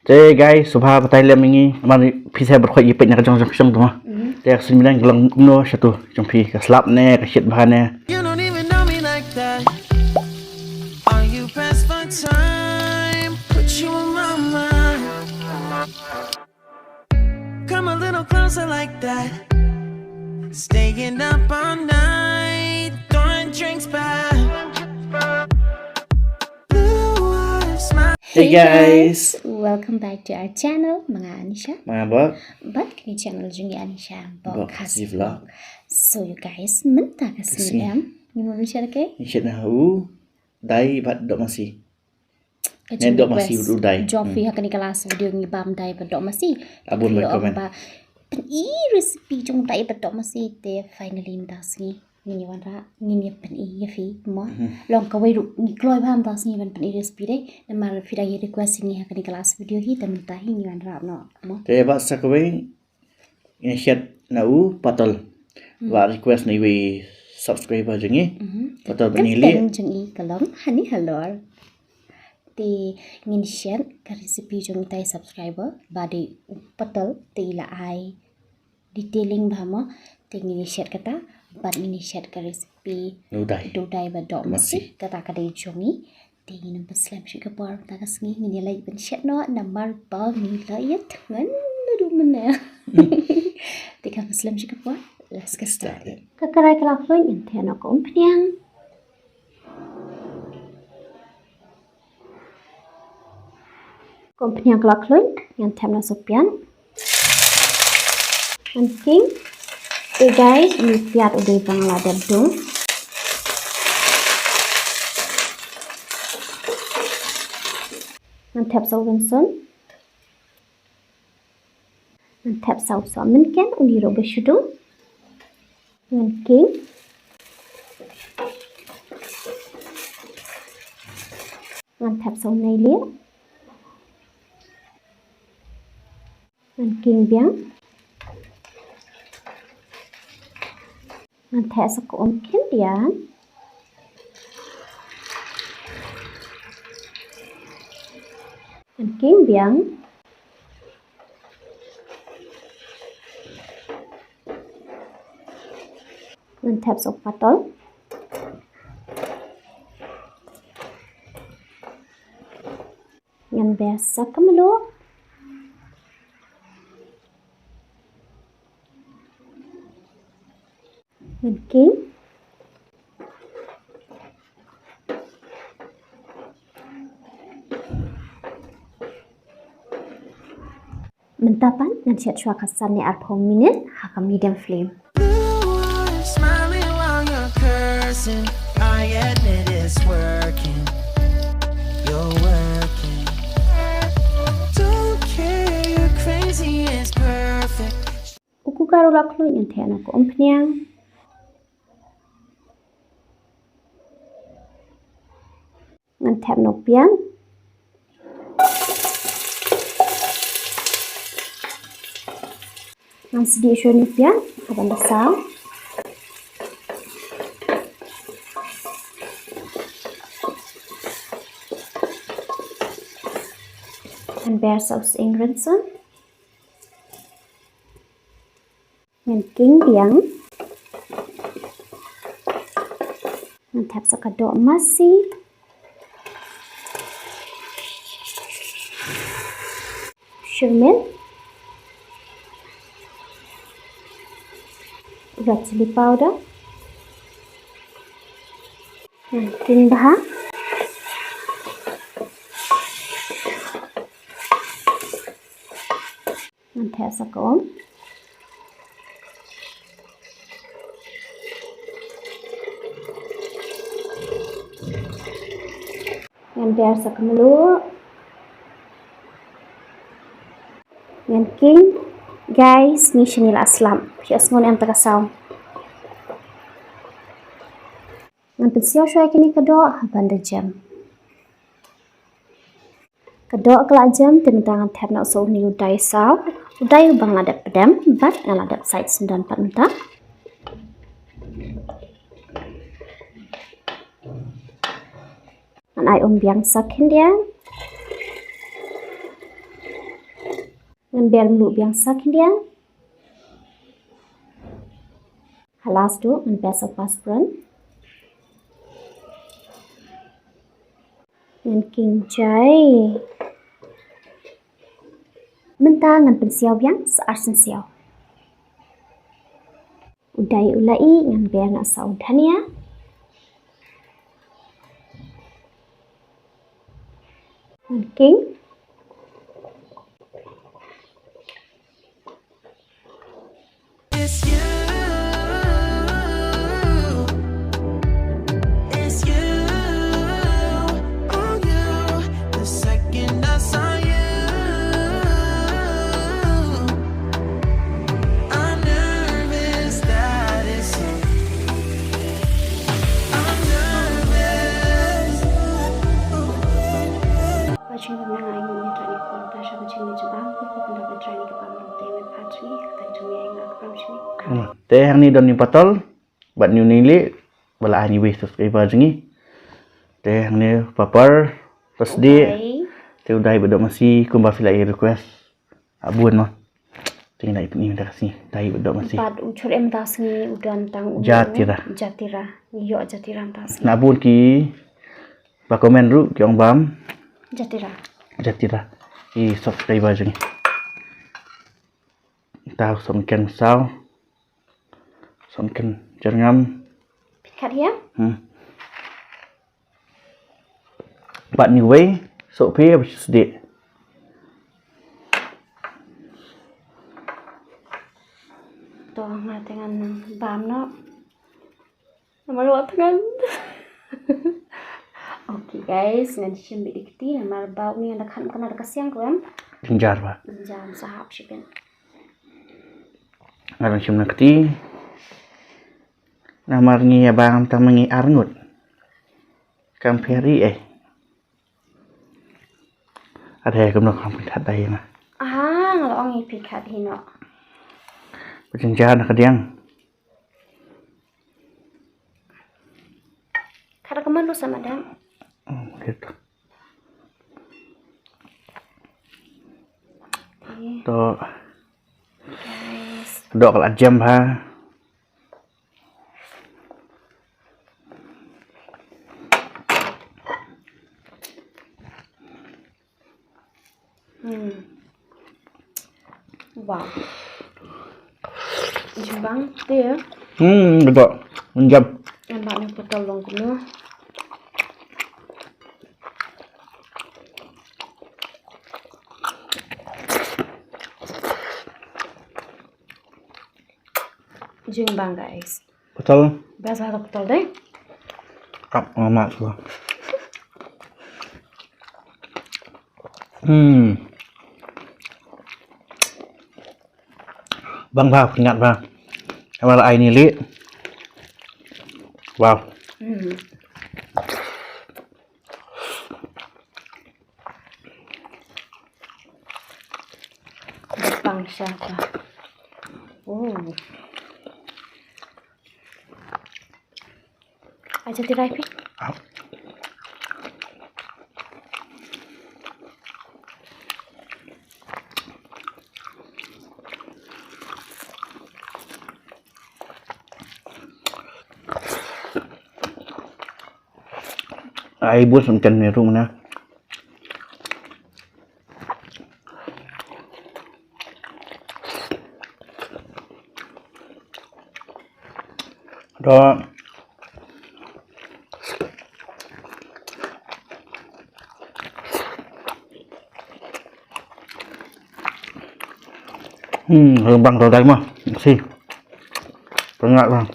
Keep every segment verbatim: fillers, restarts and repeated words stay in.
Te guys, sngewbha batai lem ïa ngi. Namar phi sa bad khot ïa peit na ka jong jong shong tu ma. Mhm. Te ka suiñ bneng ka long kumno sha tu. Jong phi ka slap ne ka shit bha ne. You don't even know me like that. Are you pressed for time? Put you on my mind. Come a little closer like that. Staying up all night, throwing drinks back. Blue eyes, smile. Hey, hey, guys, guys. Welcome back to our channel. Ma nga Anisha. Ma nga Bok. Bad kane channel jong ngi Anisha Bok Khasi Vlog. So you guys, mynta ka sngi em, ngi mut ban shet kaei? Ngi shet na u dai bad doh masi. Ka jingrequest jong phi ha kane ka last video ngi bam dai bad doh masi. Abun ba comment ba pyni recipe jong dai bad doh masi, te finally mynta sngi ngin ïa wanrah, ngin ïa pyni ïa phi mo. Long kawei ruh ngi kloi bam mynta sngi ban pyni recipe dei. Namar phi dang ïa request ïa ngi ha kane ka last video hi, te mynta hi ngi wanrah noh mo. Te ba sa kawei ngi shet na u patol. Hmm. Ba request na iwei subscriber jong ngi. Mhm. Patol ba ngi lieh. Ka jong i ka long hani halor. Te ngin shet ka recipe jong itai subscriber ba dei u patol, te i la ai detailing bha mo. Te ngin shet kata bad ngin shet ka recipe. Dudai. Dudai ba doh masi. Masi. Kata ka dei jong i. Te ngin ym pynslem shuh ka por, mynta ka sngi ngin ïa leit ban shet noh namar ba ngi la ïa thngan naduh mynne. Te ngin ym pynslem shuh ka por, let's get started. Ka karai ka la khluit, ngan theh noh ka umphniang. Ka umphniang ka la khluit, ngan thep noh sa u piat. Ngan king. Te guys, une u piat u dei ba nga la dep dung. Ngan thep sa u rynsun. Ngan thep sa u sohmynken, une ruh ba shu dung. Ngan king. Ngan thep sa u nai lieh. Ngan king biang. Ngan theh sa ka um khyndiat. Ngan king biang. Ngan thep sa u patol. Ngan ber sa ka mluh. Ngan king. Mynta pat ngan shet shuwa ka san ne arphew minit ha ka medium flame. Smiling while you're cursing. I admit it's working. You're working. Don't care, you're crazy, it's perfect. U cooker u la khluit, ngan theh noh ka umphniang. Ngan thep noh u piat. Ngan sdieh shuwa une u piat ha ban da saw. Ngan ber sa u sying rynsun. Ngan king biang. Ngan thep sa ka doh masi. Shuh miet. Red chilli powder. Ngan king bha. Ngan theh sa ka um. Ngan ber sa ka mluh. Ngan king. Guys, ngi shane la slap. Phi ïohsngew ne em ta ka sound? Ngan pynsiaw shuwa ïa kine ka doh ha ban da jem. Ka doh ka la jem, te mynta ngan thep noh sa une u dai saw. U dai uba nga la dep pdem bad nga la dep sait syndon pat mynta. Ngan ai um biang sa khyndiat. Ngan ber mluh biang sa khyndiat. Halas tu ngan ber sa paspron. Ngan king jai. Mynta ngan pynsiaw biang sa ar sien siaw. U dai u la i ngan ber na sa u dhania. Ngan king. It's you. It's you. Oh, you. The second I saw you, I'm nervous that it's you. I'm nervous. Ba jingmut na ngai ngi ïa trei ni por ta sha ba jingmut jingpang, kur kur pynda ba trei ni ka pang rong te met pha jingmut, ka jingmut ïa nga ka pang jingmut. Te hangne don ni patol bad ni u nili ba la ai ni wei subscriber jingmut. Te hangne papar, tasdi. Te u dai ba dok masi kumba phi la i request. A bun mo. Te ngi la ipni mynta ka sngi, dai ba dok masi. Pat u chur em mynta sngi u don tang u jatira. Jatira. Ngi ïoh jatira mynta sngi. Na bun ki ba comment ruh ki ong bam jatira. Jatira. I subscriber jong ngi. Tau song ken saw. Song ken jerngam. Phi khat hiam? Hmm. Bad ni wei, so phi ba sdih. To nga te ngan bam noh. Namar wat ngan. Okay guys, ngan shim bit da kti namar ba uni ngan da khan kana da ka siang ko em. Jinjar ba. Jinjar sahap shipin. Ngan shim na kti. Namar ngi ïa bam tang ma ngi arngut. Kam phi ri eh. Ade kumno kam phi khat dai na. Ah, nga la ong ïa phi khat hi noh. Ba jinjar na ka diang. Khat ka man lu sama dang. Oh, gitu. Okay. To. Guys. Dok la jam ha. Hmm. Wow. Jingbang te. Hmm, betul. Menjam. Nampak ni betul long kumno. Jingbang guys. Betul. Biasa betul deh. Kap ngamak tu. Hmm. Bang ba, ingat ba. Awal ai ni li. Wow. Hmm. Bang sha ta. Oh. Aja tirai pi. Ai bus kan ni rung na. Do. Hmm, rembang do dai mah. Si. Pengak bang.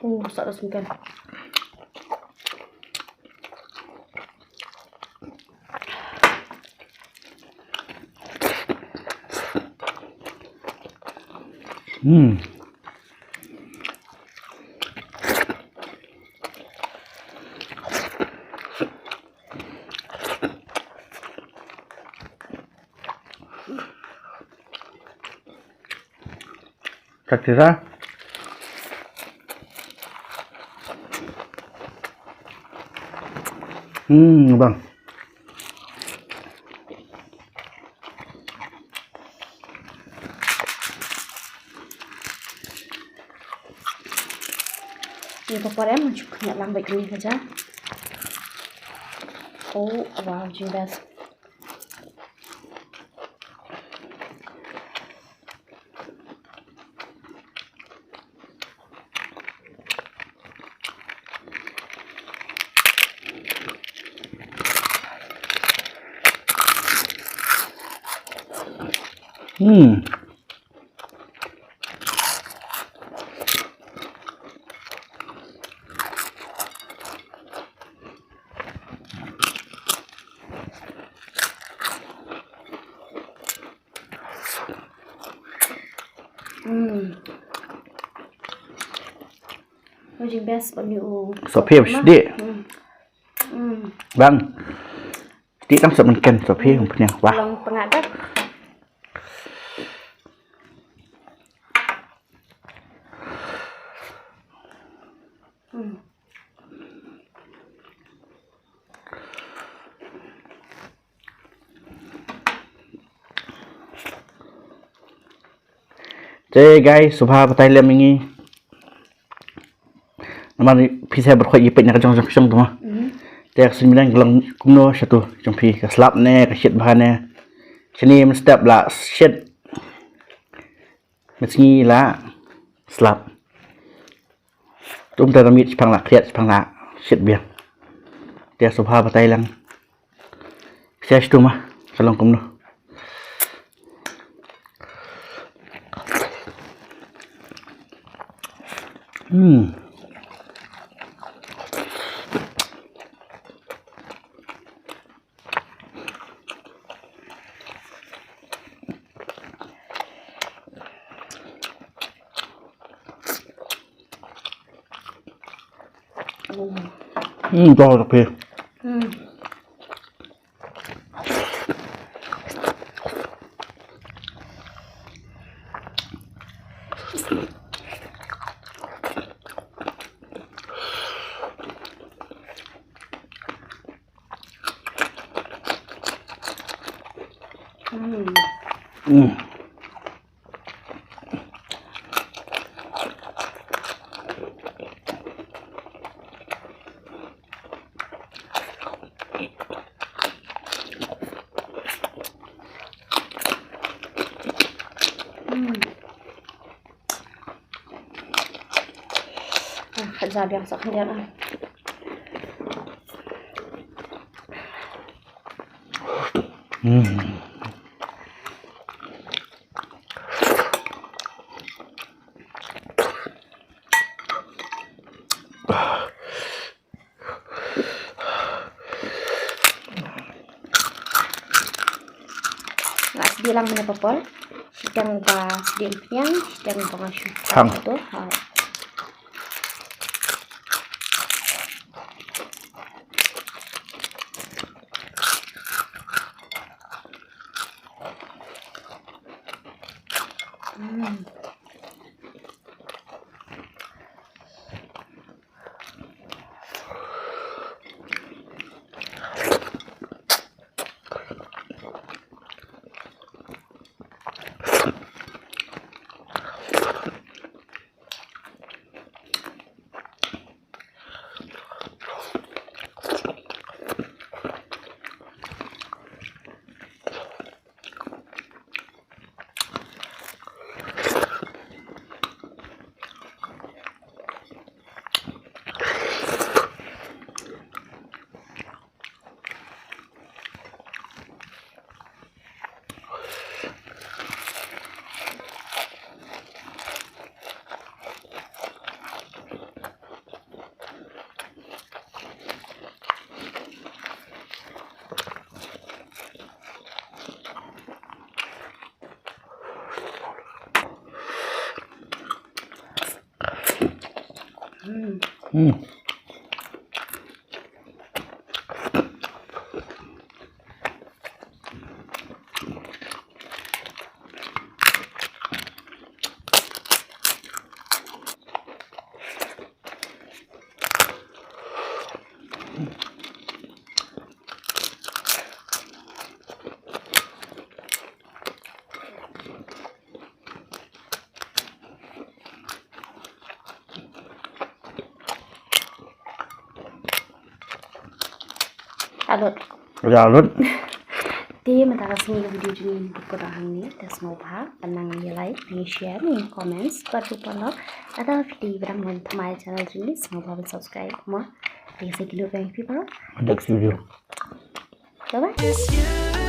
Oh, sa da sungkan. Hmm. Ka tira. Hmm, bang. Ïa ka por em, ju khñiot lang bad kane ka ja. Oh, wow, jingbest. Hmm. Hmm. Ujing best ban yu. Sophi best di. Hmm. Hmm. Bang. Ti tang sa mynken, sophi, hmm, pynïang. Wah. Long pyngat dah. Hmm. Te guys, sngewbha batai lem ïa ngi. Namar phi sa bad khoit ïa peit na ka jong jong shong tu ma. Mhm. Te ka suiñ bneng ka long kumno sha tu jong phi, ka slap ne ka shit bha ne. Shane mynstep la shit. Mynsngi la slap. Tum te da miet shipang la khriat shipang la shit biang. Te sngewbha batai lang. Sia shitu ma ka long kumno. Hmm. Hmm, to to phi. Hmm. Hmm. Hmm. Hmm. Ah, ka ja biang sa khyndiat ah. Hmm. Nga sdie lang mynne papal. Shiteng ba sdie pynïang, shiteng ba nga shu hang. To, ha. Hmm. Hmm. Alot. Ïa lut. Te mynta ka sngi ka video jong ngi ka dang hangne, te sngewbha ban nang ïa like, nang ïa share, nang ïa comments, bad ruh ban like. Lada phi dei ba dang wan thymmai channel jong ngi, sngewbha ban subscribe mo. Te sa kylli biang ïa phi baroh. Next video. Bye bye.